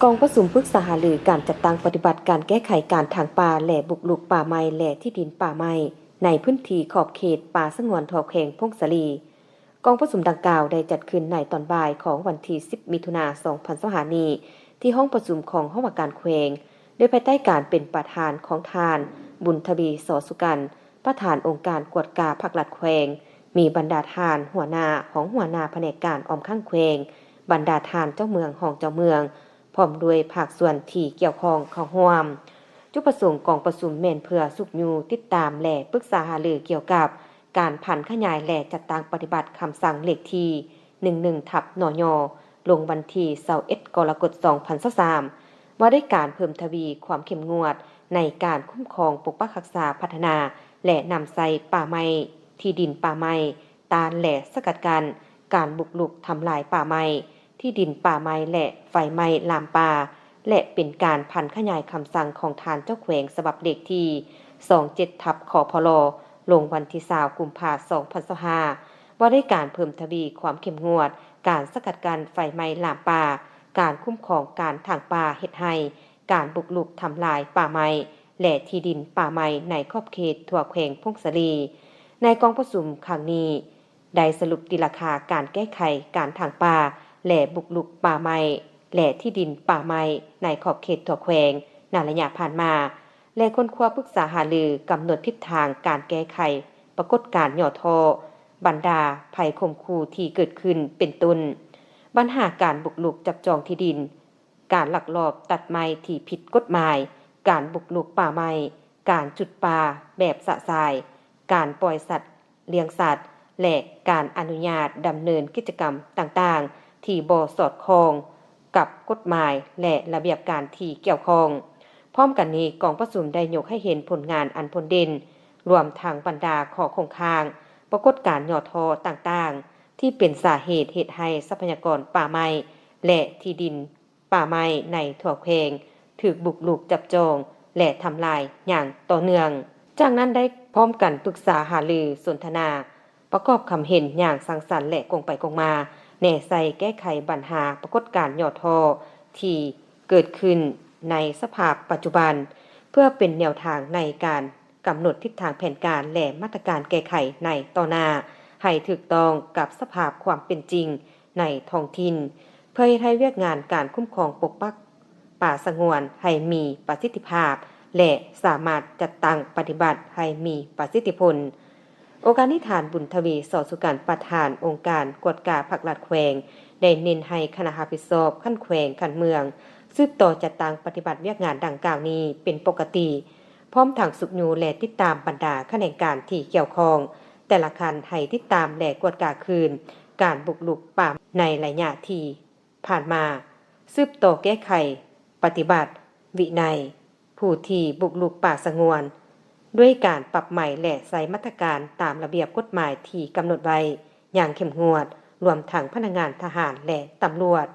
ກອງປະຊຸມປຶກສາຫາລືການຈັດຕັ້ງປະຕິບັດການແກ້ໄຂການຖາງປ່າ ແລະ ບຸກລຸກປ່າໄມ້ ແລະ ທີ່ດິນປ່າໄມ້ ໃນພື້ນທີ່ຂອບເຂດປ່າສະຫງວນທົ່ວແຂວງຜົ້ງສາລີ. ກອງປະຊຸມດັ່ງກ່າວໄດ້ຈັດຂຶ້ນໃນຕອນບ່າຍຂອງວັນທີສິບ ມິຖຸນາ ສອງພັນຊາວຫ້ານີ້ ທີ່ຫ້ອງປະຊຸມຂອງຫ້ອງວ່າການແຂວງ, ໂດຍພາຍໃຕ້ການເປັນປະທານຂອງທ່ານ ບຸນທະວີ ສໍສຸກັນ, ປະທານອົງການກວດກາພັກລັດແຂວງ, ມີບັນດາທ່ານຫົວໜ້າ, ຮອງຫົວໜ້າພະແນກການອ້ອມຂ້າງແຂວງ, ບັນດາທ່ານເຈົ້າເມືອງ, ຮອງເຈົ້າເມືອງ, ພ້ອມດ້ວຍພາກສ່ວນທີ່ກ່ຽວຂ້ອງເຂົ້າຮ່ວມ. ຈຸດປະສົງກອງປະຊຸມແມ່ນເພື່ອຊຸກຍູ້, ຕິດຕາມ ແລະ ປຶກສາຫາລືກ່ຽວກັບການຜັນຂະຫຍາຍ ແລະ ຈັດຕັ້ງປະຕິບັດຄຳສັ່ງເລກທີ ໜຶ່ງໜຶ່ງ ທັບ ນຍ ລົງວັນທີ ຊາວເອັດ ກໍລະກົດ ສອງພັນຊາວສາມ ວ່າດ້ວຍການເພີ່ມທະວີຄວາມເຂັ້ມງວດໃນການຄຸ້ມຄອງ, ປົກປັກຮັກສາ, ພັດທະນາ ແລະ ນຳໃຊ້ປ່າໄມ້, ທີ່ດິນປ່າໄມ້, ຕ້ານ ແລະ ສະກັດກັ້ນການບຸກລຸກທຳລາຍປ່າໄມ້, ທີ່ດິນປ່າໄມ້ ແລະ ໄຟໄໝ້ລາມປ່າ ແລະ ເປັນການຜັນຂະຫຍາຍຄຳສັ່ງຂອງທ່ານເຈົ້າແຂວງ ສະບັບເລກທີ ສອງເຈັດ ທັບ ຄພລ ລົງວັນທີ ຊາວ ກຸມພາ ສອງພັນຊາວຫ້າ ວ່າດ້ວຍການເພີ່ມທະວີຄວາມເຂັ້ມງວດການສະກັດກັ້ນໄຟໄໝ້ລາມປ່າ, ການຄຸ້ມຄອງການຖາງປ່າເຮັດໄຮ່, ການບຸກລຸກທຳລາຍປ່າໄມ້ ແລະ ທີ່ດິນປ່າໄມ້ໃນຂອບເຂດທົ່ວແຂວງຜົ້ງສາລີ. ໃນກອງປະຊຸມຄັ້ງນີ້ ໄດ້ສະຫຼຸບຕີລາຄາການແກ້ໄຂການຖາງປ່າ ແລະ ບຸກລຸກປ່າໄມ້ ແລະ ທີ່ດິນປ່າໄມ້ໃນຂອບເຂດທົ່ວແຂວງໃນໄລຍະຜ່ານມາ ແລະ ຄົ້ນຄວ້າປຶກສາຫາລືກຳນົດທິດທາງການແກ້ໄຂປາກົດການຫຍໍ້ທໍ້, ບັນດາໄພຂົ່ມຂູ່ທີ່ເກີດຂຶ້ນ ເປັນຕົ້ນ ບັນຫາການບຸກລຸກຈັບຈອງທີ່ດິນ, ການລັກລອບຕັດໄມ້ທີ່ຜິດກົດໝາຍ, ການບຸກລຸກປ່າໄມ້, ການຈຸດປ່າແບບຊະຊາຍ, ການປ່ອຍສັດ ລ້ຽງສັດ ແລະ ການອະນຸຍາດດຳເນີນກິດຈະກຳຕ່າງໆ ທີ່ບໍ່ສອດຄ່ອງກັບກົດໝາຍ ແລະ ລະບຽບການທີ່ກ່ຽວຂ້ອງ. ພ້ອມກັນນີ້, ກອງປະຊຸມໄດ້ຍົກໃຫ້ເຫັນຜົນງານອັນພົ້ນເດັ່ນ, ລວມທັງບັນດາຂໍ້ຄົງຄ້າງ, ປາກົດການຫຍໍ້ທໍ້ຕ່າງໆ ທີ່ເປັນສາເຫດເຮັດໃຫ້ຊັບພະຍາກອນປ່າໄມ້ ແລະ ທີ່ດິນ ປ່າໄມ້ໃນທົ່ວແຂວງຖືກບຸກລຸກຈັບຈອງ ແລະ ທຳລາຍຢ່າງຕໍ່ເນື່ອງ. ຈາກນັ້ນໄດ້ພ້ອມກັນປຶກສາຫາລື, ສົນທະນາ, ປະກອບຄຳເຫັນຢ່າງສັງສັນ ແລະ ກົງໄປກົງມາ, ແນໃສ່ແກ້ໄຂບັນຫາປາກົດການຫຍໍ້ທໍ້ທີ່ເກີດຂຶ້ນໃນສະພາບປັດຈຸບັນ, ເພື່ອເປັນແນວທາງໃນການກຳນົດທິດທາງແຜນການ ແລະ ມາດຕະການແກ້ໄຂໃນຕໍ່ໜ້າ ໃຫ້ຖືກຕ້ອງກັບສະພາບຄວາມເປັນຈິງ ໃນທ້ອງຖິ່ນ ເພື່ອເຮັດໃຫ້ວຽກງານການຄຸ້ມຄອງປົກປັກປ່າສະຫງວນໃຫ້ມີປະສິດທິພາບ ແລະ ສາມາດຈັດຕັ້ງປະຕິບັດໃຫ້ມີປະສິດທິຜົນ. ໂອກາດນີ້ ທ່ານ ບຸນທະວີ ສໍສຸກັນ, ປະທານອົງການກວດກາພັກລັດແຂວງ ໄດ້ເນັ້ນໃຫ້ຄະນະຮັບຜິດຊອບຂັ້ນແຂວງ, ຂັ້ນເມືອງ ສືບຕໍ່ຈັດຕັ້ງປະຕິບັດວຽກງານດັ່ງກ່າວນີ້ເປັນປົກກະຕິ, ພ້ອມທັງຊຸກຍູ້ ແລະ ຕິດຕາມບັນດາຂະແໜງການທີ່ກ່ຽວຂ້ອງ ແຕ່ລະຂັ້ນໃຫ້ຕິດຕາມ ແລະ ກວດກາຄືນການບຸກລຸກປ່າໃນໄລຍະທີ່ຜ່ານມາ, ສືບຕໍ່ແກ້ໄຂປະຕິບັດວິໄນຜູ້ທີ່ບຸກລຸກປ່າສະຫງວນ ດ້ວຍການປັບໃໝ ແລະ ໃຊ້ມາດຕະການຕາມລະບຽບກົດໝາຍທີ່ກຳນົດໄວ້ຢ່າງເຂັ້ມງວດ, ລວມທັງພະນັກງານທະຫານ ແລະ ຕຳຫຼວດ.